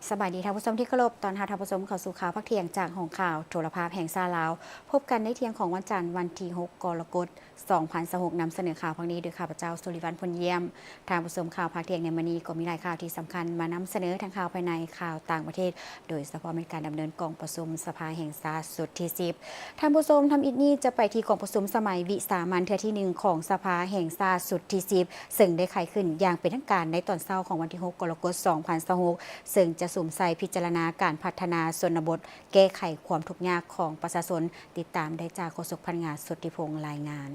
ສະບາຍດີທ່ານຜູ້ຊົມທີ່ເຄົາລົບ, ຕ້ອນຮັບທ່ານຜູ້ຊົມເຂົ້າສູ່ຂ່າວພາກທ່ຽງຈາກຫ້ອງຂ່າວໂທລະພາບແຫ່ງຊາດລາວ. ພົບກັນໃນທ່ຽງຂອງວັນຈັນ ວັນທີຫົກ ກໍລະກົດ ສອງພັນຊາວຫົກ ນຳສະເໜີຂ່າວພາກນີ້ໂດຍຂ້າພະເຈົ້າ ສຸລິວັນ ພົນຢ້ຽມ. ທ່ານຜູ້ຊົມ, ຂ່າວພາກທ່ຽງໃນມື້ນີ້ກໍມີຫຼາຍຂ່າວທີ່ສຳຄັນມານຳສະເໜີ, ທັງຂ່າວພາຍໃນ, ຂ່າວຕ່າງປະເທດ, ໂດຍສະເພາະແມ່ນການດຳເນີນກອງປະຊຸມສະພາແຫ່ງຊາດຊຸດທີສິບ. ທ່ານຜູ້ຊົມ, ທຳອິດນີ້ຈະໄປທີ່ກອງປະຊຸມສະໄໝວິສາມັນເທື່ອທີໜຶ່ງຂອງສະພາແຫ່ງຊາດຊຸດທີສິບ ເຊິ່ງໄດ້ໄຂຂຶ້ນຢ່າງເປັນທາງການໃນຕອນເຊົ້າຂອງວັນທີຫົກ ກໍລະກົດ ສອງພັນຊາວຫົກ ເຊິ່ງຈະສຸມໃສ່ພິຈາລະນາການພັດທະນາຊົນນະບົດ, ແກ້ໄຂຄວາມທຸກຍາກຂອງປະຊາຊົນ. ຕິດຕາມໄດ້ຈາກໂຄສົກພະນັກງານ ສຸດທິພົງ ລາຍງານ.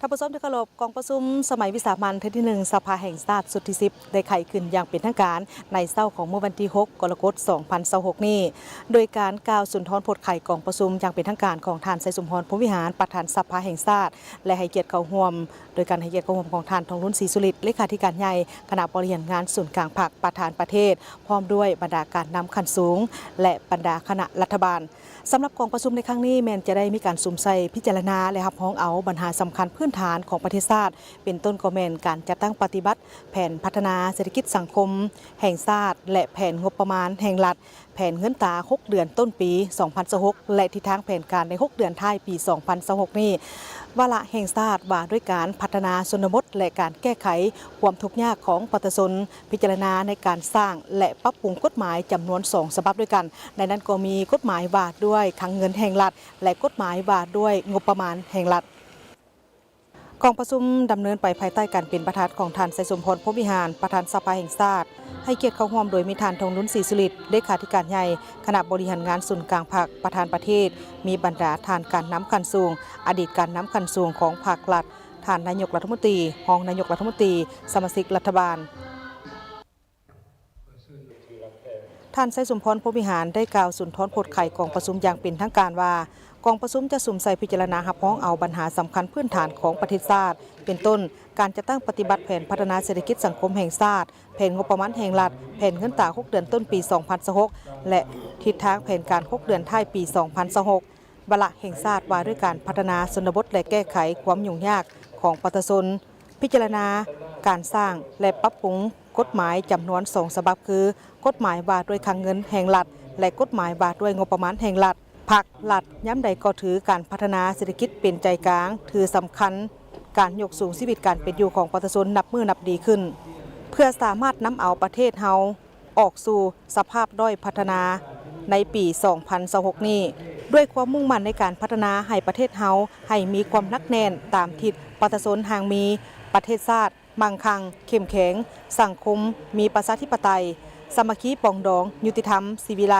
ທ່ານຜູ້ຊົມທີ່ເຄົາລົບ, ກອງປະຊຸມສະໄໝວິສາມັນເທື່ອທີໜຶ່ງ ສະພາແຫ່ງຊາດຊຸດທີສິບ ໄດ້ໄຂຂຶ້ນຢ່າງເປັນທາງການໃນເຊົ້າຂອງມື້ວັນທີຫົກ ກໍລະກົດ ສອງພັນຊາວຫົກນີ້ ໂດຍການກ່າວສຸນທອນບົດໄຂກອງປະຊຸມຢ່າງເປັນທາງການຂອງທ່ານ ໄຊສົມພອນ ພົມວິຫານ ປະທານສະພາແຫ່ງຊາດ ແລະ ໃຫ້ກຽດເຂົ້າຮ່ວມ ໂດຍການໃຫ້ກຽດເຂົ້າຮ່ວມຂອງທ່ານ ທອງລຸນ ສີສຸລິດ ເລຂາທິການໃຫຍ່ຄະນະບໍລິຫານງານສູນກາງພັກ ປະທານປະເທດ ພ້ອມດ້ວຍບັນດາການນຳຂັ້ນສູງ ແລະ ບັນດາຄະນະລັດຖະບານ. ສຳລັບກອງປະຊຸມໃນຄັ້ງນີ້ ແມ່ນຈະໄດ້ມີການສຸມໃສ່ພິຈາລະນາ ແລະ ຮັບຮອງເອົາບັນຫາສຳຄັນພື້ນຖານຂອງປະເທດຊາດ, ເປັນຕົ້ນກໍແມ່ນການຈັດຕັ້ງປະຕິບັດແຜນພັດທະນາເສດຖະກິດສັງຄົມແຫ່ງຊາດ ແລະ ແຜນງົບປະມານແຫ່ງລັດ, ແຜນເງິນຕາຫົກເດືອນຕົ້ນປີສອງພັນຊາວຫົກ ແລະ ທິດທາງແຜນການໃນຫົກເດືອນທ້າຍປີສອງພັນຊາວຫົກນີ້. ວາລະແຫ່ງຊາດວ່າດ້ວຍການພັດທະນາຊົນນະບົດ ແລະ ການແກ້ໄຂຄວາມທຸກຍາກຂອງປະຊາຊົນ, ພິຈາລະນາໃນການສ້າງ ແລະ ປັບປຸງກົດໝາຍຈຳນວນສອງສະບັບດ້ວຍກັນ, ໃນນັ້ນກໍມີກົດໝາຍວ່າດ້ວຍຄັງເງິນແຫ່ງລັດ ແລະ ກົດໝາຍວ່າດ້ວຍງົບປະມານແຫ່ງລັດ. ກອງປະຊຸມດຳເນີນໄປພາຍໃຕ້ການເປັນປະທານຂອງທ່ານ ໄຊສົມພອນ ພົມວິຫານ ປະທານສະພາແຫ່ງຊາດ, ໃຫ້ກຽດເຂົ້າຮ່ວມໂດຍມີທ່ານ ທອງລຸນ ສີສຸລິດ ເລຂາທິການໃຫຍ່ຄະນະບໍລິຫານງານສູນກາງພັກ ປະທານປະເທດ, ມີບັນດາທ່ານການນຳຂັ້ນສູງ, ອະດີດການນຳຂັ້ນສູງຂອງພັກລັດ, ທ່ານນາຍົກລັດຖະມົນຕີ, ຮອງນາຍົກລັດຖະມົນຕີ, ສະມາຊິກລັດຖະບານ. ທ່ານ ໄຊສົມພອນ ພົມວິຫານ ໄດ້ກ່າວສຸນທອນບົດໄຂກອງປະຊຸມຢ່າງເປັນທາງການວ່າ, ກອງປະຊຸມຈະສຸມໃສ່ພິຈາລະນາຮັບຮອງເອົາບັນຫາສຳຄັນພື້ນຖານຂອງປະເທດຊາດ, ເປັນຕົ້ນ ການຈັດຕັ້ງປະຕິບັດແຜນພັດທະນາເສດຖະກິດສັງຄົມແຫ່ງຊາດ, ແຜນງົບປະມານແຫ່ງລັດ, ແຜນເງິນຕາຫົກເດືອນຕົ້ນປີສອງພັນຊາວຫົກ ແລະ ທິດທາງແຜນການຫົກເດືອນທ້າຍປີສອງພັນຊາວຫົກ. ວາລະແຫ່ງຊາດວ່າດ້ວຍການພັດທະນາຊົນນະບົດ ແລະ ແກ້ໄຂຄວາມຫຍຸ້ງຍາກຂອງປະຊາຊົນ, ພິຈາລະນາການສ້າງ ແລະ ປັບປຸງກົດໝາຍຈຳນວນສອງສະບັບ ຄື ກົດໝາຍວ່າດ້ວຍຄັງເງິນແຫ່ງລັດ ແລະ ກົດໝາຍວ່າດ້ວຍງົບປະມານແຫ່ງລັດ. ພັກລັດຍາມໃດກໍຖືການພັດທະນາເສດຖະກິດເປັນໃຈກາງ, ຖືສຳຄັນການຍົກສູງຊີວິດການເປັນຢູ່ຂອງປະຊາຊົນນັບມື້ນັບດີຂຶ້ນ, ເພື່ອສາມາດນຳເອົາປະເທດເຮົາ ອອກສູ່ສະພາບດ້ອຍພັດທະນາໃນປີສອງພັນຊາວຫົກນີ້, ດ້ວຍຄວາມມຸ່ງໝັ້ນໃນການພັດທະນາໃຫ້ປະເທດເຮົາໃຫ້ມີຄວາມໜັກແໜ້ນຕາມທິດປະຊາຊົນຮັ່ງມີ, ປະເທດຊາດ ມັ່ງຄັ່ງ, ເຂັ້ມແຂງ, ສັງຄົມມີປະຊາທິປະໄຕ, ສາມັກຄີປອງດອງ, ຍຸຕິທຳ, ສີວິໄລ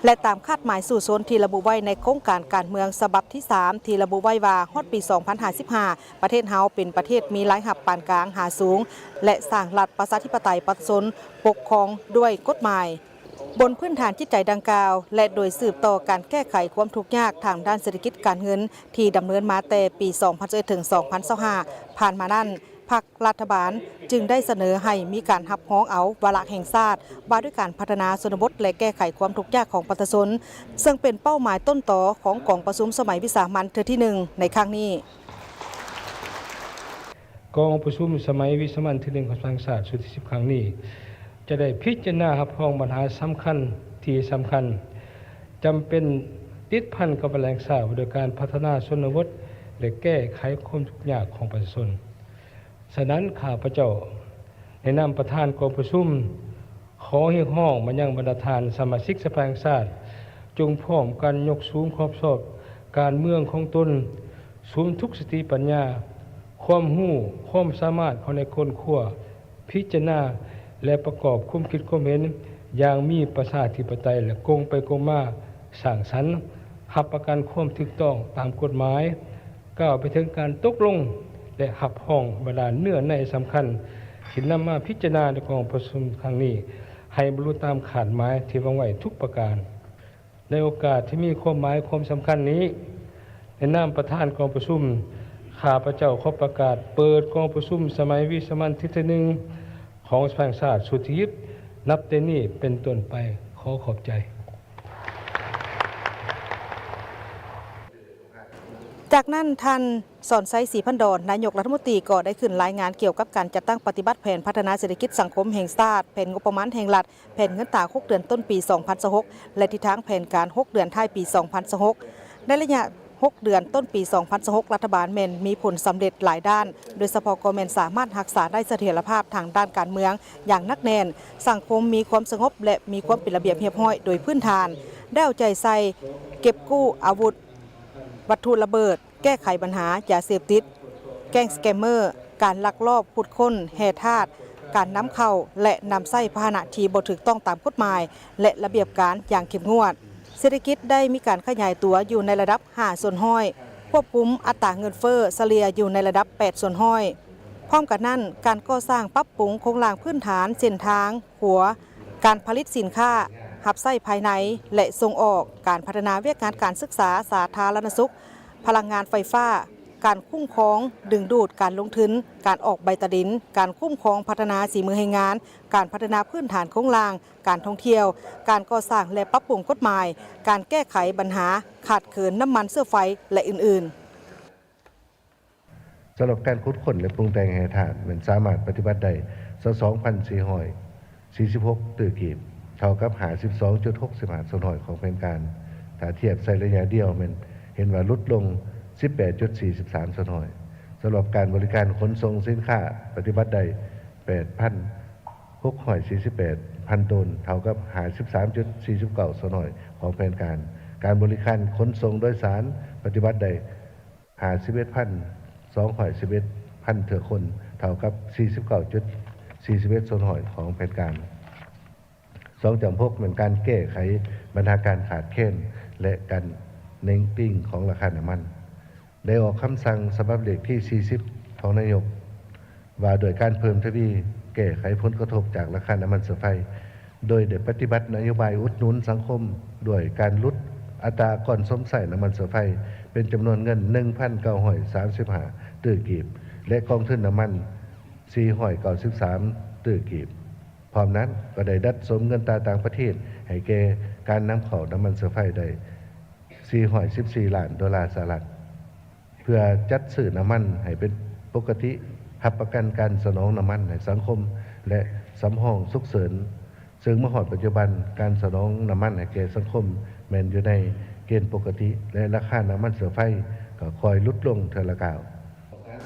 ແລະ ຕາມຄາດໝາຍສູ້ຊົນທີ່ລະບຸໄວ້ໃນໂຄງການການເມືອງສະບັບທີສາມ ທີ່ລະບຸໄວ້ວ່າ ຮອດປີສອງພັນຫ້າສິບຫ້າ ປະເທດເຮົາເປັນປະເທດມີລາຍຮັບປານກາງຫາສູງ ແລະ ສ້າງລັດປະຊາທິປະໄຕປະຊາຊົນປົກຄອງດ້ວຍກົດໝາຍ. ບົນພື້ນຖານຈິດໃຈດັ່ງກ່າວ ແລະ ໂດຍສືບຕໍ່ການແກ້ໄຂຄວາມທຸກຍາກທາງດ້ານເສດຖະກິດການເງິນທີ່ດຳເນີນມາແຕ່ປີສອງພັນຊາວເອັດ ເຖິງ ສອງພັນຊາວຫ້າ ຜ່ານມານັ້ນ, ພັກລັດຖະບານຈຶ່ງໄດ້ສະເໜີໃຫ້ມີການຮັບຮອງເອົາວາລະແຫ່ງຊາດວ່າດ້ວຍການພັດທະນາຊົນນະບົດ ແລະ ແກ້ໄຂຄວາມທຸກຍາກຂອງປະຊາຊົນ, ເຊິ່ງເປັນເປົ້າໝາຍຕົ້ນຕໍຂອງກອງປະຊຸມສະໄໝວິສາມັນເທື່ອທີໜຶ່ງໃນຄັ້ງນີ້. ກອງປະຊຸມສະໄໝວິສາມັນທີໜຶ່ງຂອງສະພາແຫ່ງຊາດຊຸດທີສິບຄັ້ງນີ້ ຈະໄດ້ພິຈາລະນາຮັບຮອງບັນຫາສຳຄັນທີ່ສຳຄັນ ຈຳເປັນຕິດພັນກັບວາລະແຫ່ງຊາດວ່າດ້ວຍການພັດທະນາຊົນນະບົດ ແລະ ແກ້ໄຂຄວາມທຸກຍາກຂອງປະຊາຊົນ. ສະນັ້ນ ຂ້າພະເຈົ້າໃນນາມປະທານກອງປະຊຸມ ຂໍຮຽກຮ້ອງມາຍັງບັນດາທ່ານສະມາຊິກສະພາແຫ່ງຊາດ ຈົ່ງພ້ອມກັນຍົກສູງຂອບຊອບການເມືອງຂອງຕົນ, ສຸມທຸກສະຕິປັນຍາ, ຄວາມຮູ້, ຄວາມສາມາດເຂົ້າໃນຄົ້ນຄວ້າ, ພິຈາລະນາ ແລະ ປະກອບຄວາມຄິດຄວາມເຫັນຢ່າງມີປະຊາທິປະໄຕ ແລະ ກົງໄປກົງມາ, ສ້າງສັນ, ຮັບປະກັນຄວາມຖືກຕ້ອງຕາມກົດໝາຍ, ກ້າວໄປເຖິງການຕົກລົງ ແລະ ຮັບຮອງບັນດາເນື້ອໃນສຳຄັນທີ່ນຳມາພິຈາລະນາໃນກອງປະຊຸມຄັ້ງນີ້ ໃຫ້ບັນລຸຕາມຄາດໝາຍທີ່ວາງໄວ້ທຸກປະການ. ໃນໂອກາດທີ່ມີຄວາມໝາຍຄວາມສຳຄັນນີ້, ໃນນາມປະທານກອງປະຊຸມ, ຂ້າພະເຈົ້າຂໍປະກາດເປີດກອງປະຊຸມສະໄໝວິສາມັນທີໜຶ່ງຂອງສະພາແຫ່ງຊາດຊຸດທີສິບ ນັບແຕ່ນີ້ເປັນຕົ້ນໄປ. ຂໍຂອບໃຈ. ຕ ຈາກນັ້ນ ທ່ານ ສອນໄຊ ສີພັນດອນ ນາຍົກລັດຖະມົນຕີ ກໍໄດ້ຂຶ້ນລາຍງານກ່ຽວກັບການຈັດຕັ້ງປະຕິບັດແຜນພັດທະນາເສດຖະກິດສັງຄົມແຫ່ງຊາດ, ແຜນງົບປະມານແຫ່ງລັດ, ແຜນເງິນຕາຫົກເດືອນຕົ້ນປີສອງພັນຊາວຫົກ ແລະ ທິດທາງແຜນການຫົກເດືອນທ້າຍປີສອງພັນຊາວຫົກ. ໃນໄລຍະຫົກເດືອນຕົ້ນປີສອງພັນຊາວຫົກ ລັດຖະບານແມ່ນມີຜົນສຳເລັດຫຼາຍດ້ານ, ໂດຍສະເພາະກໍແມ່ນສາມາດຮັກສາໄດ້ສະຖຽນລະພາບທາງດ້ານການເມືອງຢ່າງໜັກແໜ້ນ, ສັງຄົມມີຄວາມສະຫງົບ ແລະ ມີຄວາມເປັນລະບຽບຮຽບຮ້ອຍໂດຍພື້ນຖານ, ໄດ້ເອົາໃຈໃສ່ເກັບກູ້ອາວຸດ, ວັດຖຸລະເບີດ, ແກ້ໄຂບັນຫາຢາເສບຕິດ, ແກ້ງສະແກມເມີ, ການລັກລອບຂຸດຄົ້ນແຮ່ທາດ, ການນຳເຂົ້າ ແລະ ນຳໃຊ້ພາຫະນະທີ່ບໍ່ຖືກຕ້ອງຕາມກົດໝາຍ ແລະ ລະບຽບການຢ່າງເຂັ້ມງວດ. ເສດຖະກິດໄດ້ມີການຂະຫຍາຍຕົວຢູ່ໃນລະດັບຫ້າສ່ວນຮ້ອຍ, ຄວບຄຸມອັດຕາເງິນເຟີ້ສະເລ່ຍຢູ່ໃນລະດັບແປດສ່ວນຮ້ອຍ. ພ້ອມກັນນັ້ນ, ການກໍ່ສ້າງປັບປຸງໂຄງລ່າງພື້ນຖານເສັ້ນທາງ, ຂົວ, ການຜະລິດສິນຄ້າຮັບໃຊ້ພາຍໃນ ແລະ ສົ່ງອອກ, ການພັດທະນາວຽກງານການສຶກສາສາທາລະນະສຸກ, ພະລັງງານໄຟຟ້າ, ການຄຸ້ມຄອງດຶງດູດການລົງທຶນ, ການອອກໃບຕາດິນ, ການຄຸ້ມຄອງພັດທະນາສີມືແຮງງານ, ການພັດທະນາພື້ນຖານໂຄງລ່າງ, ການທ່ອງທ່ຽວ, ການກໍ່ສ້າງ ແລະ ປັບປຸງກົດໝາຍ, ການແກ້ໄຂບັນຫາຂາດເຂີນນ້ຳມັນເຊື້ອໄຟ ແລະ ອື່ນໆ. ສຳລັບການຂຸດຄົ້ນ ແລະ ປຸງແຕ່ງແຮ່ທາດ ແມ່ນສາມາດປະຕິບັດໄດ້ຊາວສອງພັນສີ່ຮ້ອຍສີ່ສິບຫົກຕື້ກີບ, ເທົ່າກັບຫ້າສິບສອງຈຸດຫົກສິບຫ້າສ່ວນຮ້ອຍຂອງແຜນການ. ຖ້າທຽບໃສ່ໄລຍະດຽວ ແມ່ນເຫັນວ່າຫຼຸດລົງສິບແປດຈຸດສີ່ສິບສາມສ່ວນຮ້ອຍ. ສຳລັບການບໍລິການຂົນສົ່ງສິນຄ້າ ປະຕິບັດໄດ້ແປດພັນຫົກຮ້ອຍສີ່ສິບແປດພັນໂຕນ, ເທົ່າກັບຫ້າສິບສາມຈຸດສີ່ສິບເກົ້າສ່ວນຮ້ອຍຂອງແຜນການ. ການບໍລິການຂົນສົ່ງໂດຍສານ ປະຕິບັດໄດ້ ຫ້າສິບເອັດພັນສອງຮ້ອຍສິບເອັດພັນເທື່ອຄົນ, ເທົ່າກັບສີ່ສິບເກົ້າຈຸດສີ່ສິບເອັດສ່ວນຮ້ອຍຂອງແຜນການ. ສອງຈຳຫົກ ແມ່ນການແກ້ໄຂບັນຫາການຂາດແຄນ ແລະ ການເໜັງຕີງຂອງລາຄານ້ຳມັນ. ໄດ້ອອກຄຳສັ່ງສະບັບເລກທີສີ່ສິບຂອງນາຍົກ ວ່າດ້ວຍການເພີ່ມທະວີແກ້ໄຂຜົນກະທົບຈາກລາຄານ້ຳມັນເຊື້ອໄຟ ໂດຍໄດ້ປະຕິບັດນະໂຍບາຍອຸດໜູນສັງຄົມ ດ້ວຍການຫຼຸດອັດຕາກ່ອນຊົມໃຊ້ນ້ຳມັນເຊື້ອໄຟ ເປັນຈຳນວນເງິນໜຶ່ງພັນເກົ້າຮ້ອຍສາມສິບຫ້າຕື້ກີບ ແລະ ກອງທຶນນ້ຳມັນສີ່ຮ້ອຍເກົ້າສິບສາມຕື້ກີບ. ພ້ອມນັ້ນກໍໄດ້ດັດສົມເງິນຕາຕ່າງປະເທດໃຫ້ແກ່ການນຳເຂົ້ານ້ຳມັນເຊື້ອໄຟໄດ້ສີ່ຮ້ອຍສິບສີ່ລ້ານໂດລາສະຫະລັດ. ເພື່ອຈັດຊື້ນ້ຳມັນໃຫ້ເປັນປົກກະຕິ, ຮັບປະກັນການສະໜອງນ້ຳມັນໃຫ້ສັງຄົມ ແລະ ສຳຮອງສຸກເສີນ, ເຊິ່ງມາຮອດປັດຈຸບັນ ການສະໜອງນ້ຳມັນໃຫ້ແກ່ສັງຄົມແມ່ນຢູ່ໃນເກນປົກກະຕິ ແລະ ລາຄານ້ຳມັນເຊື້ອໄຟກໍຄ່ອຍຫຼຸດລົງເທື່ອລະກ້າວ.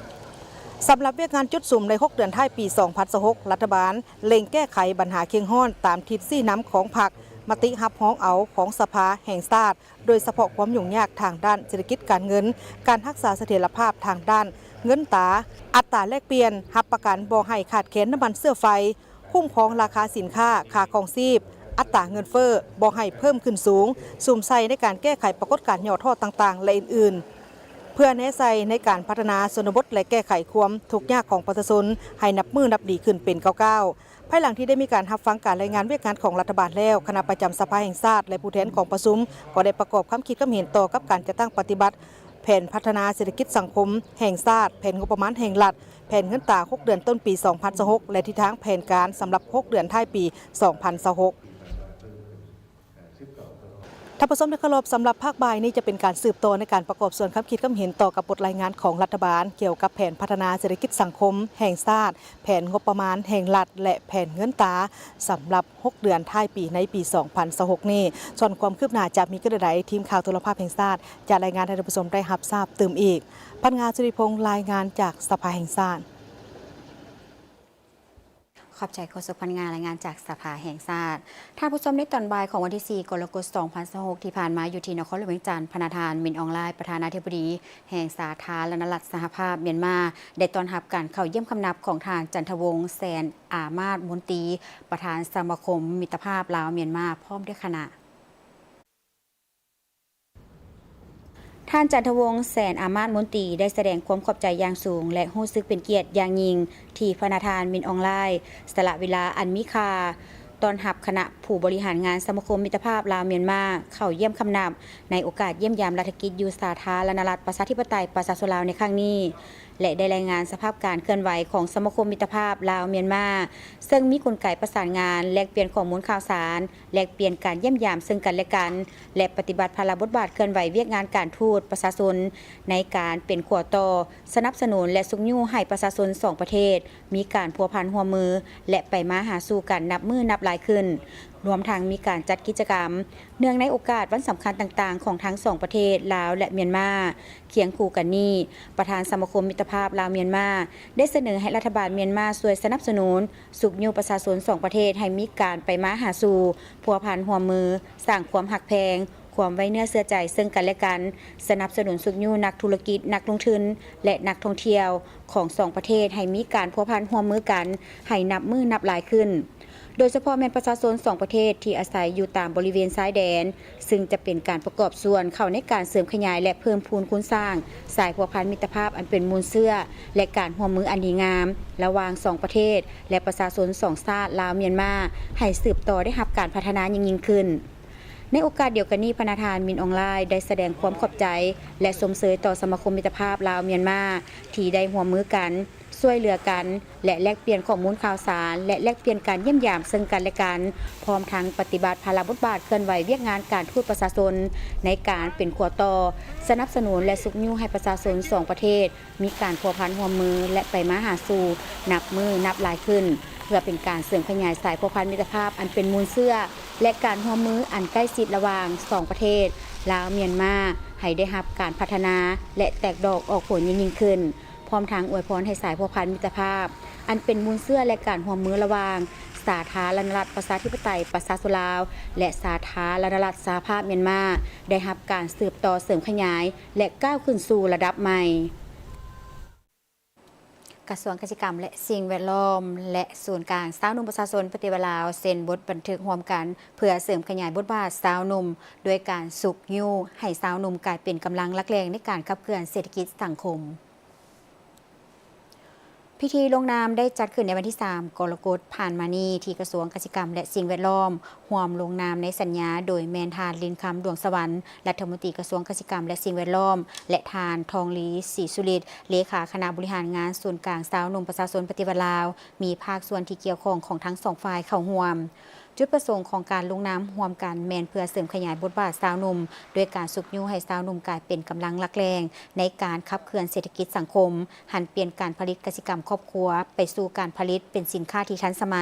ສຳລັບວຽກງານຈຸດສຸມໃນຫົກເດືອນທ້າຍປີສອງພັນຊາວຫົກ ລັດຖະບານເລັ່ງແກ້ໄຂບັນຫາເຄັ່ງຮ້ອນຕາມທິດຊີ້ນຳຂອງພັກ, ມະຕິຮັບຮອງເອົາຂອງສະພາແຫ່ງຊາດ, ໂດຍສະເພາະຄວາມຫຍຸ້ງຍາກທາງດ້ານເສດຖະກິດການເງິນ, ການຮັກສາສະຖຽນລະພາບທາງດ້ານເງິນຕາ, ອັດຕາແລກປ່ຽນ, ຮັບປະກັນບໍ່ໃຫ້ຂາດແຄນນ້ຳມັນເຊື້ອໄຟ, ຄຸ້ມຄອງລາຄາສິນຄ້າ, ຄ່າຄອງຊີບ, ອັດຕາເງິນເຟີ້, ບໍ່ໃຫ້ເພີ່ມຂຶ້ນສູງ, ສຸມໃສ່ໃນການແກ້ໄຂປາກົດການຫຍໍ້ທໍ້ຕ່າງໆ ແລະ ອື່ນໆ ເພື່ອແນໃສ່ໃນການພັດທະນາຊົນນະບົດ ແລະ ແກ້ໄຂຄວາມທຸກຍາກຂອງປະຊາຊົນໃຫ້ນັບມື້ນັບດີຂຶ້ນເປັນກ້າວໆ. ພາຍຫຼັງທີ່ໄດ້ມີການຮັບຟັງການລາຍງານວຽກງານຂອງລັດຖະບານແລ້ວ, ຄະນະປະຈຳສະພາແຫ່ງຊາດ ແລະ ຜູ້ແທນກອງປະຊຸມກໍໄດ້ປະກອບຄຳຄິດຄຳເຫັນຕໍ່ກັບການຈັດຕັ້ງປະຕິບັດແຜນພັດທະນາເສດຖະກິດສັງຄົມແຫ່ງຊາດ, ແຜນງົບປະມານແຫ່ງລັດ, ແຜນເງິນຕາຫົກເດືອນຕົ້ນປີສອງພັນຊາວຫົກ ແລະ ທິດທາງແຜນການສຳລັບຫົກເດືອນທ້າຍປີສອງພັນຊາວຫົກ. ທ່ານຜູ້ຊົມທີ່ເຄົາລົບ, ສຳລັບພາກບ່າຍນີ້ຈະເປັນການສືບຕໍ່ໃນການປະກອບສ່ວນຄຳຄິດຄຳເຫັນຕໍ່ກັບບົດລາຍງານຂອງລັດຖະບານກ່ຽວກັບແຜນພັດທະນາເສດຖະກິດສັງຄົມແຫ່ງຊາດ, ແຜນງົບປະມານແຫ່ງລັດ ແລະ ແຜນເງິນຕາສຳລັບຫົກເດືອນທ້າຍປີໃນປີສອງພັນຊາວຫົກນີ້. ສ່ວນຄວາມຄືບໜ້າຈະມີຄືແນວໃດ, ທີມຂ່າວໂທລະພາບແຫ່ງຊາດຈະລາຍງານໃຫ້ທ່ານຜູ້ຊົມໄດ້ຮັບຊາບຕື່ມອີກ. ພັນງາ ສຸລິພົງ ລາຍງານຈາກສະພາແຫ່ງຊາດ. ຂອບໃຈໂຄສົກພັນງາ ລາຍງານຈາກສະພາແຫ່ງຊາດ. ທ່ານຜູ້ຊົມ, ໃນຕອນບ່າຍຂອງວັນທີສີ່ ກໍລະກົດ ສອງພັນຊາວຫົກ ທີ່ຜ່ານມາ, ຢູ່ທີ່ນະຄອນຫຼວງວຽງຈັນ, ພະນະທ່ານ ມິນ ອອງ ລາຍ, ປະທານາທິບໍດີແຫ່ງສາທາລະນະລັດສະຫະພາບມຽນມາ, ໄດ້ຕ້ອນຮັບການເຂົ້າຢ້ຽມຄຳນັບຂອງທ່ານ ຈັນທະວົງ ແສນອາມາດມົນຕີ, ປະທານສະມາຄົມມິດຕະພາບລາວ-ມຽນມາ ພ້ອມດ້ວຍຄະນະ. ທ່ານ ຈັນທະວົງ ແສນອາມາດມົນຕີ ໄດ້ສະແດງຄວາມຂອບໃຈຢ່າງສູງ ແລະ ຮູ້ສຶກເປັນກຽດຢ່າງຍິ່ງ ທີ່ພະນະທ່ານ ມິນ ອອງ ລາຍ ສະຫຼະເວລາອັນມີຄ່າ ຕ້ອນຮັບຄະນະຜູ້ບໍລິຫານງານສະມາຄົມມິດຕະພາບລາວ-ມຽນມາ ເຂົ້າຢ້ຽມຄຳນັບ ໃນໂອກາດຢ້ຽມຢາມລັດຖະກິດຢູ່ສາທາລະນະລັດປະຊາທິປະໄຕປະຊາຊົນລາວໃນຄັ້ງນີ້ ແລະ ໄດ້ລາຍງານສະພາບການເຄື່ອນໄຫວຂອງສະມາຄົມມິດຕະພາບລາວ-ມຽນມາ ເຊິ່ງມີກົນໄກປະສານງານ, ແລກປ່ຽນຂໍ້ມູນຂ່າວສານ, ແລກປ່ຽນການຢ້ຽມຢາມເຊິ່ງກັນແລະກັນ ແລະ ປະຕິບັດພາລະບົດບາດເຄື່ອນໄຫວວຽກງານການທູດປະຊາຊົນ ໃນການເປັນຂົວຕໍ່ ສະໜັບສະໜູນ ແລະ ຊຸກຍູ້ໃຫ້ປະຊາຊົນສອງປະເທດ ມີການພົວພັນຮ່ວມມື ແລະ ໄປມາຫາສູ່ກັນນັບມື້ນັບຫຼາຍຂຶ້ນ, ລວມທັງມີການຈັດກິດຈະກຳ ເນື່ອງໃນໂອກາດວັນສຳຄັນຕ່າງໆ ຂອງທັງສອງປະເທດ ລາວ ແລະ ມຽນມາ. ຄຽງຄູ່ກັນນີ້, ປະທານສະມາຄົມມິດຕະພາບລາວ-ມຽນມາ ໄດ້ສະເໜີໃຫ້ລັດຖະບານມຽນມາຊ່ວຍສະໜັບສະໜູນ, ຊຸກຍູ້ປະຊາຊົນສອງປະເທດໃຫ້ມີການໄປມາຫາສູ່, ພົວພັນຮ່ວມມື, ສ້າງຄວາມຮັກແພງ, ຄວາມໄວ້ເນື້ອເຊື່ອໃຈເຊິ່ງກັນແລະກັນ, ສະໜັບສະໜູນຊຸກຍູ້ນັກທຸລະກິດ, ນັກລົງທຶນ ແລະ ນັກທ່ອງທ່ຽວຂອງສອງປະເທດໃຫ້ມີການພົວພັນຮ່ວມມືກັນໃຫ້ນັບມື້ນັບຫຼາຍຂຶ້ນ, ໂດຍສະເພາະແມ່ນປະຊາຊົນສອງປະເທດທີ່ອາໄສຢູ່ຕາມບໍລິເວນຊາຍແດນ, ຊຶ່ງຈະເປັນການປະກອບສ່ວນເຂົ້າໃນການເສີມຂະຫຍາຍ ແລະ ເພີ່ມພູນຄູນສ້າງສາຍພົວພັນມິດຕະພາບອັນເປັນມູນເຊື້ອ ແລະ ການຮ່ວມມືອັນດີງາມລະຫວ່າງສອງປະເທດ ແລະ ປະຊາຊົນສອງຊາດ ລາວ-ມຽນມາ ໃຫ້ສືບຕໍ່ໄດ້ຮັບການພັດທະນາຍິ່ງໆຂຶ້ນ. ໃນໂອກາດດຽວກັນນີ້, ພະນະທ່ານ ມິນ ອອງລາຍ ໄດ້ສະແດງຄວາມຂອບໃຈ ແລະ ຊົມເຊີຍຕໍ່ສະມາຄົມມິດຕະພາບລາວ-ມຽນມາ ທີ່ໄດ້ຮ່ວມມືກັນ, ຊ່ວຍເຫຼືອກັນ ແລະ ແລກປ່ຽນຂໍ້ມູນຂ່າວສານ ແລະ ແລກປ່ຽນການຢ້ຽມຢາມເຊິ່ງກັນແລະກັນ, ພ້ອມທັງປະຕິບັດພາລະບົດບາດເຄື່ອນໄຫວວຽກງານການທູດປະຊາຊົນ ໃນການເປັນຂົວຕໍ່ ສະໜັບສະໜູນ ແລະ ຊຸກຍູ້ໃຫ້ປະຊາຊົນສອງປະເທດ ມີການພົວພັນຮ່ວມມື ແລະ ໄປມາຫາສູ່ນັບມື້ນັບຫຼາຍຂຶ້ນ, ເພື່ອເປັນການເສີມຂະຫຍາຍສາຍພົວພັນມິດຕະພາບອັນເປັນມູນເຊື້ອ ແລະ ການຮ່ວມມືອັນໃກ້ຊິດລະຫວ່າງສອງປະເທດ ລາວ-ມຽນມາ ໃຫ້ໄດ້ຮັບການພັດທະນາ ແລະ ແຕກດອກອອກຜົນຍິ່ງໆຂຶ້ນ, ພ້ອມທັງອວຍພອນໃຫ້ສາຍພົວພັນມິດຕະພາບອັນເປັນມູນເຊື້ອ ແລະ ການຮ່ວມມືລະຫວ່າງສາທາລະນະລັດປະຊາທິປະໄຕປະຊາຊົນລາວ ແລະ ສາທາລະນະລັດສະຫະພາບມຽນມາ ໄດ້ຮັບການສືບຕໍ່ເສີມຂະຫຍາຍ ແລະ ກ້າວຂຶ້ນສູ່ລະດັບໃໝ່. ກະຊວງກະສິກຳ ແລະ ສິ່ງແວດລ້ອມ ແລະ ສູນກາງຊາວໜຸ່ມປະຊາຊົນປະຕິວັດລາວ ເຊັນບົດບັນທຶກຮ່ວມກັນ ເພື່ອເສີມຂະຫຍາຍບົດບາດຊາວໜຸ່ມ ດ້ວຍການຊຸກຍູ້ໃຫ້ຊາວໜຸ່ມກາຍເປັນກຳລັງຫຼັກແຫຼ່ງໃນການຂັບເຄື່ອນເສດຖະກິດສັງຄົມ. ພິທີລົງນາມໄດ້ຈັດຂຶ້ນໃນວັນທີສາມ ກໍລະກົດຜ່ານມານີ້ ທີ່ກະຊວງກະສິກຳ ແລະ ສິ່ງແວດລ້ອມ ຮ່ວມລົງນາມໃນສັນຍາ ໂດຍແມ່ນທ່ານ ລິນຄຳ ດວງສະຫວັນ ລັດຖະມົນຕີກະຊວງກະສິກຳ ແລະ ສິ່ງແວດລ້ອມ ແລະ ທ່ານ ທອງລີ ສີສຸລິດ ເລຂາຄະນະບໍລິຫານງານສູນກາງຊາວໜຸ່ມປະຊາຊົນປະຕິວັດລາວ, ມີພາກສ່ວນທີ່ກ່ຽວຂ້ອງຂອງທັງສອງຝ່າຍເຂົ້າຮ່ວມ. ຈຸດປະສົງຂອງການລົງນາມຮ່ວມກັນແມ່ນເພື່ອເສີມຂະຫຍາຍບົດບາດຊາວໜຸ່ມ ດ້ວຍການຊຸກຍູ້ໃຫ້ຊາວໜຸ່ມກາຍເປັນກຳລັງຫຼັກແຫຼ່ງໃນການຂັບເຄື່ອນເສດຖະກິດສັງຄົມ, ຫັນປ່ຽນການຜະລິດກະສິກຳຄອບຄົວໄປສູ່ການຜະລິດເປັນສິນຄ້າທີ່ທັນສະໄໝ,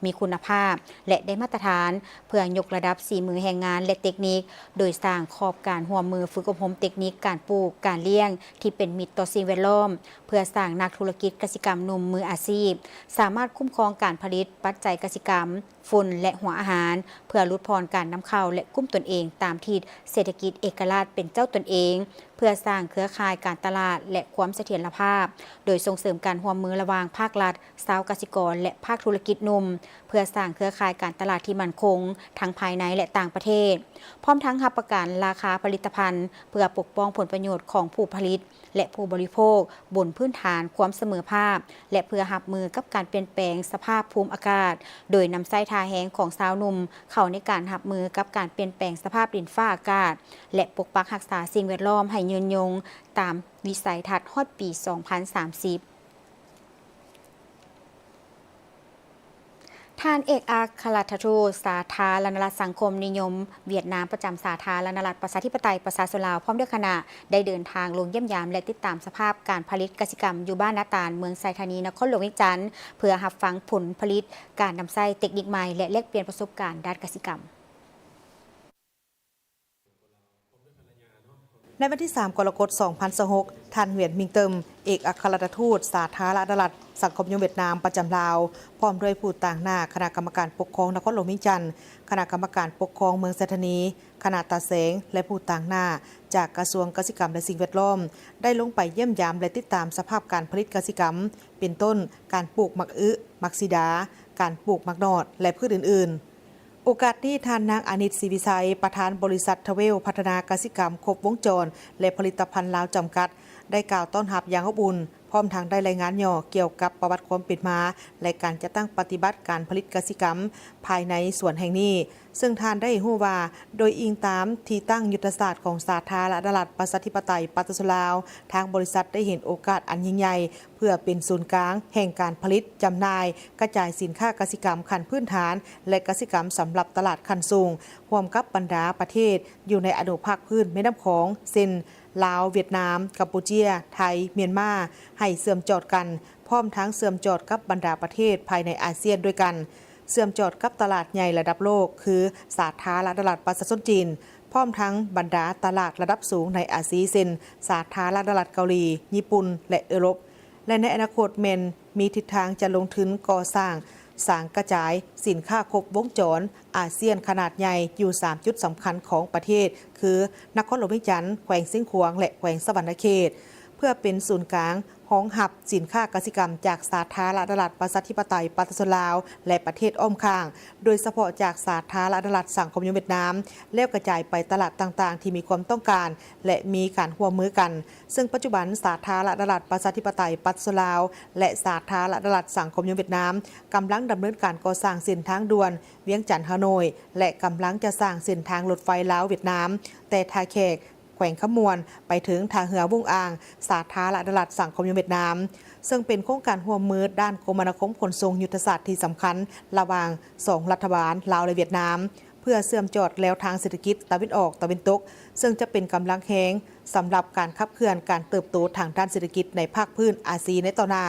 ມີຄຸນນະພາບ ແລະ ໄດ້ມາດຕະຖານ, ເພື່ອຍົກລະດັບສີມືແຮງງານ ແລະ ເຕັກນິກ, ໂດຍສ້າງຂອບການຮ່ວມມືຝຶກອົບຮົມເຕັກນິກການປູກ, ການລ້ຽງທີ່ເປັນມິດຕໍ່ສິ່ງແວດລ້ອມ, ເພື່ອສ້າງນັກທຸລະກິດກະສິກຳໜຸ່ມມືອາຊີບ, ສາມາດຄຸ້ມຄອງການຜະລິດປັດໄຈກະສິກຳ, ຝຸ່ນ ແລະ ຫົວອາຫານ, ເພື່ອຫຼຸດຜ່ອນການນຳເຂົ້າ ແລະ ກຸ້ມຕົນເອງຕາມທິດເສດຖະກິດເອກະລາດເປັນເຈົ້າຕົນເອງ, ເພື່ອສ້າງເຄືອຂ່າຍການຕະຫຼາດ ແລະ ຄວາມສະຖຽນລະພາບ, ໂດຍສົ່ງເສີມການຮ່ວມມືລະຫວ່າງພາກລັດ, ຊາວກະສິກອນ ແລະ ພາກທຸລະກິດໜຸ່ມ, ເພື່ອສ້າງເຄືອຂ່າຍການຕະຫຼາດທີ່ໝັ້ນຄົງ ທັງພາຍໃນ ແລະ ຕ່າງປະເທດ, ພ້ອມທັງຮັບປະກັນລາຄາຜະລິດຕະພັນ ເພື່ອປົກປ້ອງຜົນປະໂຫຍດຂອງຜູ້ຜະລິດ ແລະ ຜູ້ບໍລິໂພກ ບົນພື້ນຖານຄວາມສະເໝີພາບ ແລະ ເພື່ອຮັບມືກັບການປ່ຽນແປງສະພາບພູມອາກາດ, ໂດຍນຳໃຊ້ທ່າແຮງຂອງຊາວໜຸ່ມເຂົ້າໃນການຮັບມືກັບການປ່ຽນແປງສະພາບດິນຟ້າອາກາດ ແລະ ປົກປັກຮັກສາສິ່ງແວດລ້ອມໃຫ້ຍືນຍົງຕາມວິໄສທັດຮອດປີສອງພັນສາມສິບ. ທ່ານເອກອັກຄະລັດຖະທູດສາທາລະນະລັດສັງຄົມນິຍົມຫວຽດນາມ ປະຈຳສາທາລະນະລັດປະຊາທິປະໄຕປະຊາຊົນລາວ ພ້ອມດ້ວຍຄະນະ ໄດ້ເດີນທາງລົງຢ້ຽມຢາມ ແລະ ຕິດຕາມສະພາບການຜະລິດກະສິກຳຢູ່ບ້ານນາຕານ ເມືອງໄຊທານີ ນະຄອນຫຼວງວຽງຈັນ ເພື່ອຮັບຟັງຜົນຜະລິດ, ການນຳໃຊ້ເຕັກນິກໃໝ່ ແລະ ແລກປ່ຽນປະສົບການດ້ານກະສິກຳ. ໃນວັນທີສາມ ກໍລະກົດ ສອງພັນຊາວຫົກ ທ່ານ ຫວຽນ ມິງເຕີມ ເອກອັກຄະລັດຖະທູດສາທາລະນະລັດສັງຄົມນິຍົມຫວຽດນາມປະຈຳລາວ ພ້ອມດ້ວຍຜູ້ຕາງໜ້າຄະນະກຳມະການປົກຄອງນະຄອນຫຼວງວຽງຈັນ, ຄະນະກຳມະການປົກຄອງເມືອງໄຊທານີ, ຄະນະຕາແສງ ແລະ ຜູ້ຕາງໜ້າຈາກກະຊວງກະສິກຳ ແລະ ສິ່ງແວດລ້ອມ ໄດ້ລົງໄປຢ້ຽມຢາມ ແລະ ຕິດຕາມສະພາບການຜະລິດກະສິກຳ ເປັນຕົ້ນ ການປູກໝາກອຶ, ໝາກສີດາ, ການປູກໝາກໜອດ ແລະ ພືດອື່ນໆ. ໂອກາດນີ້ ທ່ານນາງ ອານິດ ສີວິໄຊ ປະທານບໍລິສັດທະເວວພັດທະນາກະສິກຳຄົບວົງຈອນ ແລະ ຜະລິດຕະພັນລາວ ຈຳກັດ ໄດ້ກ່າວຕ້ອນຮັບຢ່າງອົບອຸ່ນ, ພ້ອມທັງໄດ້ລາຍງານຫຍໍ້ກ່ຽວກັບປະຫວັດຄວາມເປັນມາ ແລະ ການຈັດຕັ້ງປະຕິບັດການຜະລິດກະສິກຳພາຍໃນສວນແຫ່ງນີ້. ເຊິ່ງທ່ານໄດ້ຮູ້ວ່າ, ໂດຍອີງຕາມທີ່ຕັ້ງຍຸດທະສາດຂອງສາທາລະນະລັດ ປະຊາທິປະໄຕ ປະຊາຊົນລາວ, ທາງບໍລິສັດໄດ້ເຫັນໂອກາດອັນຍິ່ງໃຫຍ່ ເພື່ອເປັນສູນກາງແຫ່ງການຜະລິດ, ຈຳໜ່າຍ, ກະຈາຍສິນຄ້າກະສິກຳຂັ້ນພື້ນຖານ ແລະ ກະສິກຳສຳລັບຕະຫຼາດຂັ້ນສູງ, ຮ່ວມກັບບັນດາປະເທດຢູ່ໃນອະນຸພາກພື້ນແມ່ນ້ຳຂອງ ເຊັ່ນ ລາວ, ຫວຽດນາມ, ກຳປູເຈຍ, ໄທ, ມຽນມາ ໃຫ້ເຊື່ອມຈອດກັນ, ພ້ອມທັງເຊື່ອມຈອດກັບບັນດາປະເທດພາຍໃນອາຊຽນດ້ວຍກັນ, ເຊື່ອມຈອດກັບຕະຫຼາດໃຫຍ່ລະດັບໂລກ ຄື ສາທາລະນະລັດປະຊາຊົນຈີນ, ພ້ອມທັງບັນດາຕະຫຼາດລະດັບສູງໃນອາຊີ ເຊັ່ນ ສາທາລະນະລັດເກົາຫຼີ, ຍີ່ປຸ່ນ ແລະ ເອີຣົບ. ແລະ ໃນອະນາຄົດແມ່ນມີທິດທາງຈະລົງທຶນກໍ່ສ້າງສາງກະຈາຍສິນຄ້າຄົບວົງຈອນອາຊຽນຂະໜາດໃຫຍ່ຢູ່ສາມຈຸດສຳຄັນຂອງປະເທດ ຄື ນະຄອນຫຼວງວຽງຈັນ, ແຂວງຊຽງຂວາງ ແລະ ແຂວງສະຫວັນນະເຂດ, ເພື່ອເປັນສູນກາງຮອງຮັບສິນຄ້າກະສິກຳຈາກສາທາລະນະລັດ ປະຊາທິປະໄຕ ປະຊາຊົນລາວ ແລະ ປະເທດອ້ອມຂ້າງ, ໂດຍສະເພາະຈາກສາທາລະນະລັດສັງຄົມນິຍົມຫວຽດນາມ, ແລ້ວກະຈາຍໄປຕະຫຼາດຕ່າງໆທີ່ມີຄວາມຕ້ອງການ ແລະ ມີການຮ່ວມມືກັນ. ເຊິ່ງປັດຈຸບັນສາທາລະນະລັດປະຊາທິປະໄຕປະຊາຊົນລາວ ແລະ ສາທາລະນະລັດສັງຄົມນິຍົມຫວຽດນາມ ກຳລັງດຳເນີນການກໍ່ສ້າງເສັ້ນທາງດ່ວນວຽງຈັນ-ຮ່າໂນ້ຍ ແລະ ກຳລັງຈະສ້າງເສັ້ນທາງລົດໄຟລາວ-ຫວຽດນາມ ແຕ່ທ່າແຂກ ແຂວງຄຳມ່ວນ ໄປເຖິງທ່າເຮືອວົງອ່າງ ສາທາລະນະລັດສັງຄົມນິຍົມຫວຽດນາມ, ເຊິ່ງເປັນໂຄງການຮ່ວມມືດ້ານຄົມມະນາຄົມຂົນສົ່ງຍຸດທະສາດທີ່ສຳຄັນລະຫວ່າງສອງລັດຖະບານລາວ ແລະ ຫວຽດນາມ. ເພື່ອເຊື່ອມຈອດແລວທາງເສດຖະກິດຕາເວັນອອກຕາເວັນຕົກ, ເຊິ່ງຈະເປັນກຳລັງແຮງສຳລັບການຂັບເຄື່ອນການເຕີບໂຕທາງດ້ານເສດຖະກິດໃນພາກພື້ນອາຊີໃນຕໍ່ໜ້າ.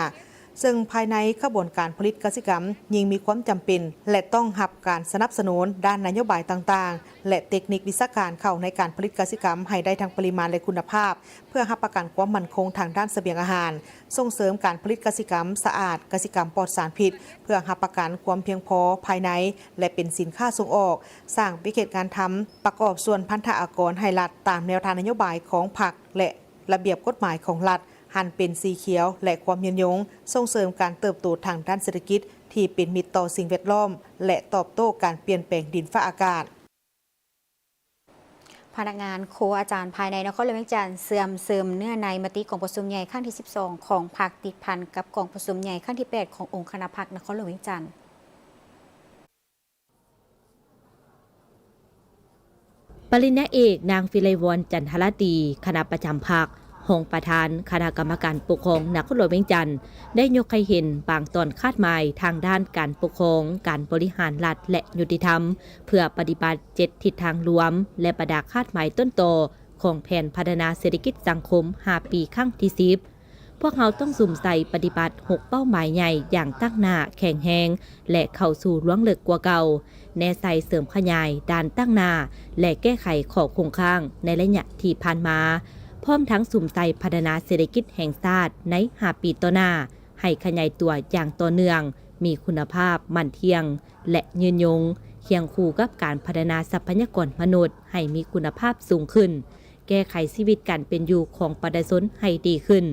ເຊິ່ງພາຍໃນຂະບວນການຜະລິດກະສິກຳຍິ່ງມີຄວາມຈຳເປັນ ແລະ ຕ້ອງຮັບການສະໜັບສະໜູນດ້ານນະໂຍບາຍຕ່າງໆ ແລະ ເຕັກນິກວິຊາການເຂົ້າໃນການຜະລິດກະສິກຳໃຫ້ໄດ້ທັງປະລິມານ ແລະ ຄຸນນະພາບ, ເພື່ອຮັບປະກັນຄວາມໝັ້ນຄົງທາງດ້ານສະບຽງອາຫານ, ສົ່ງເສີມການຜະລິດກະສິກຳສະອາດ, ກະສິກຳປອດສານພິດ, ເພື່ອຮັບປະກັນຄວາມພຽງພໍພາຍໃນ ແລະ ເປັນສິນຄ້າສົ່ງອອກ, ສ້າງວິກເຂດງານທຳ, ປະກອບສ່ວນພັນທະອາກອນໃຫ້ລັດຕາມແນວທາງນະໂຍບາຍຂອງພັກ ແລະ ລະບຽບກົດໝາຍຂອງລັດ, ຫັນເປັນສີຂຽວ ແລະ ຄວາມຍືນຍົງ, ສົ່ງເສີມການເຕີບໂຕທາງດ້ານເສດຖະກິດທີ່ເປັນມິດຕໍ່ສິ່ງແວດລ້ອມ ແລະ ຕອບໂຕ້ການປ່ຽນແປງດິນຟ້າອາກາດ. ພະນັກງານ, ຄູ, ອາຈານພາຍໃນນະຄອນຫຼວງວຽງຈັນ ເຊື່ອມຊຶມເນື້ອໃນມະຕິກອງປະຊຸມໃຫຍ່ຄັ້ງທີສິບສອງຂອງພັກ ຕິດພັນກັບກອງປະຊຸມໃຫຍ່ຄັ້ງທີແປດຂອງອົງຄະນະພັກນະຄອນຫຼວງວຽງຈັນ. ປະລິນຍາເອກ ນາງ ວິໄລວອນ ຈັນທະລາຕີ ຄະນະປະຈຳພັກ, ຮອງປະທານຄະນະກຳມະການປົກຄອງນະຄອນຫຼວງວຽງຈັນ ໄດ້ຍົກໃຫ້ເຫັນບາງຕອນຄາດໝາຍທາງດ້ານການປົກຄອງ, ການບໍລິຫານລັດ ແລະ ຍຸຕິທຳ ເພື່ອປະຕິບັດເຈັດທິດທາງລວມ ແລະ ບັນດາຄາດໝາຍຕົ້ນຕໍຂອງແຜນພັດທະນາເສດຖະກິດສັງຄົມຫ້າປີຄັ້ງທີສິບ. ພວກເຮົາຕ້ອງສຸມໃສ່ປະຕິບັດຫົກເປົ້າໝາຍໃຫຍ່ຢ່າງຕັ້ງໜ້າ, ແຂງແຮງ ແລະ ເຂົ້າສູ່ລວງເລິກກວ່າເກົ່າ, ແນໃສ່ເສີມຂະຫຍາຍດ້ານຕັ້ງໜ້າ ແລະ ແກ້ໄຂຂໍ້ຄົງຄ້າງໃນໄລຍະທີ່ຜ່ານມາ, ພ້ອມທັງສຸມໃສ່ພັດທະນາເສດຖະກິດແຫ່ງຊາດໃນຫ້າປີຕໍ່ໜ້າ ໃຫ້ຂະຫຍາຍຕົວຢ່າງຕໍ່ເນື່ອງ, ມີຄຸນນະພາບ, ໝັ້ນທ່ຽງ ແລະ ຍືນຍົງ, ຄຽງຄູ່ກັບການພັດທະນາຊັບພະຍາກອນມະນຸດໃຫ້ມີຄຸນນະພາບສູງຂຶ້ນ, ແກ້ໄຂຊີວິດການເປັນຢູ່ຂອງປະຊາຊົນໃຫ້ດີຂຶ້ນ,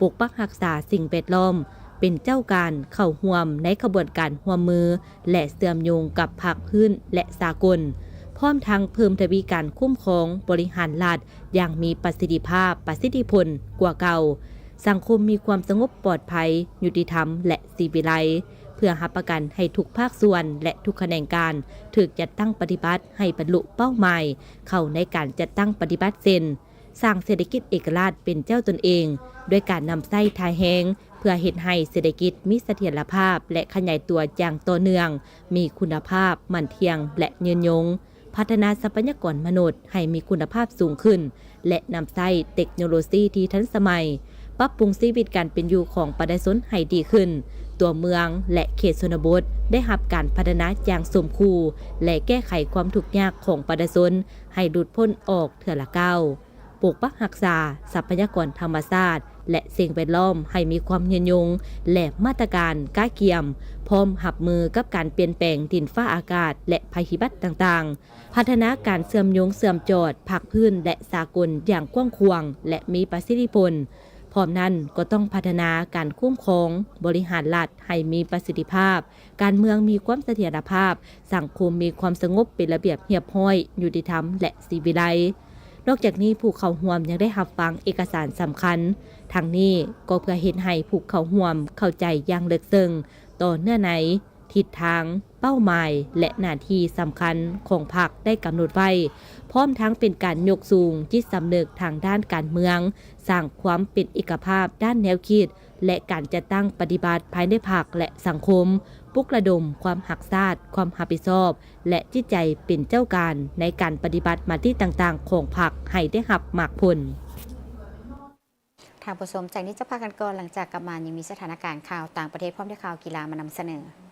ປົກປັກຮັກສາສິ່ງແວດລ້ອມ, ເປັນເຈົ້າການເຂົ້າຮ່ວມໃນຂະບວນການຮ່ວມມື ແລະ ເຊື່ອມໂຍງກັບພາກພື້ນ ແລະ ສາກົນ, ພ້ອມທັງເພີ່ມທະວີການຄຸ້ມຄອງບໍລິຫານລັດຢ່າງມີປະສິດທິພາບ, ປະສິດທິຜົນກວ່າເກົ່າ, ສັງຄົມມີຄວາມສະຫງົບປອດໄພ, ຍຸຕິທຳ ແລະ ສີວິໄລ. ເພື່ອຮັບປະກັນໃຫ້ທຸກພາກສ່ວນ ແລະ ທຸກຂະແໜງການຖືກຈັດຕັ້ງປະຕິບັດໃຫ້ບັນລຸເປົ້າໝາຍເຂົ້າໃນການຈັດຕັ້ງປະຕິບັດ ເຊັ່ນ ສ້າງເສດຖະກິດເອກະລາດເປັນເຈົ້າຕົນເອງ ດ້ວຍການນຳໃຊ້ທ່າແຮງ ເພື່ອເຮັດໃຫ້ເສດຖະກິດມີສະຖຽນລະພາບ ແລະ ຂະຫຍາຍຕົວຢ່າງຕໍ່ເນື່ອງ, ມີຄຸນນະພາບ, ໝັ້ນທ່ຽງ ແລະ ຍືນຍົງ. ພັດທະນາຊັບພະຍາກອນມະນຸດໃຫ້ມີຄຸນນະພາບສູງຂຶ້ນ ແລະ ນຳໃຊ້ເຕັກໂນໂລຊີທີ່ທັນສະໄໝ, ປັບປຸງຊີວິດການເປັນຢູ່ຂອງປະຊາຊົນໃຫ້ດີຂຶ້ນ. ຕົວເມືອງ ແລະ ເຂດຊົນນະບົດໄດ້ຮັບການພັດທະນາຢ່າງສົມຄູ່ ແລະ ແກ້ໄຂຄວາມທຸກຍາກຂອງປະຊາຊົນໃຫ້ຫຼຸດພົ້ນອອກເທື່ອລະກ້າວ. ປົກປັກຮັກສາຊັບພະຍາກອນທຳມະຊາດ ແລະ ສິ່ງແວດລ້ອມໃຫ້ມີຄວາມຍືນຍົງ ແລະ ມາດຕະການກະກຽມ ພ້ອມຮັບມືກັບການປ່ຽນແປງດິນຟ້າອາກາດ ແລະ ໄພພິບັດຕ່າງໆ. ພັດທະນາການເຊື່ອມໂຍງເຊື່ອມຈອດພາກພື້ນ ແລະ ສາກົນຢ່າງກວ້າງຂວາງ ແລະ ມີປະສິດທິຜົນ. ພ້ອມນັ້ນກໍຕ້ອງພັດທະນາການຄຸ້ມຄອງບໍລິຫານລັດໃຫ້ມີປະສິດທິພາບ, ການເມືອງມີຄວາມສະຖຽນລະພາບ, ສັງຄົມມີຄວາມສະຫງົບເປັນລະບຽບຮຽບຮ້ອຍ, ຍຸຕິທຳ ແລະ ສີວິໄລ. ນອກຈາກນີ້ ຜູ້ເຂົ້າຮ່ວມຍັງໄດ້ຮັບຟັງເອກະສານສຳຄັນ. ທັງນີ້ກໍເພື່ອເຮັດໃຫ້ຜູ້ເຂົ້າຮ່ວມເຂົ້າໃຈຢ່າງເລິກເຊິ່ງຕໍ່ເນື້ອໃນ, ທິດທາງ, ເປົ້າໝາຍ ແລະ ໜ້າທີ່ສຳຄັນຂອງພັກໄດ້ກຳນົດໄວ້, ພ້ອມທັງເປັນການຍົກສູງຈິດສຳນຶກທາງດ້ານການເມືອງ, ສ້າງຄວາມເປັນເອກະພາບດ້ານແນວຄິດ ແລະ ການຈັດຕັ້ງປະຕິບັດພາຍໃນພັກ ແລະ ສັງຄົມ, ປຸກລະດົມຄວາມຮັກຊາດ, ຄວາມຮັບຜິດຊອບ ແລະ ຈິດໃຈເປັນເຈົ້າການໃນການປະຕິບັດມະຕິຕ່າງໆຂອງພັກໃຫ້ໄດ້ຮັບໝາກຜົນ. ທ່ານຜູ້ຊົມ, ຈາກນີ້ຈະພັກກັນກ່ອນ, ຫຼັງຈາກກັບມາຍັງມີສະຖານະການຂ່າວຕ່າງປະເທດ ພ້ອມດ້ວຍຂ່າວກິລາມານຳສະເໜີ.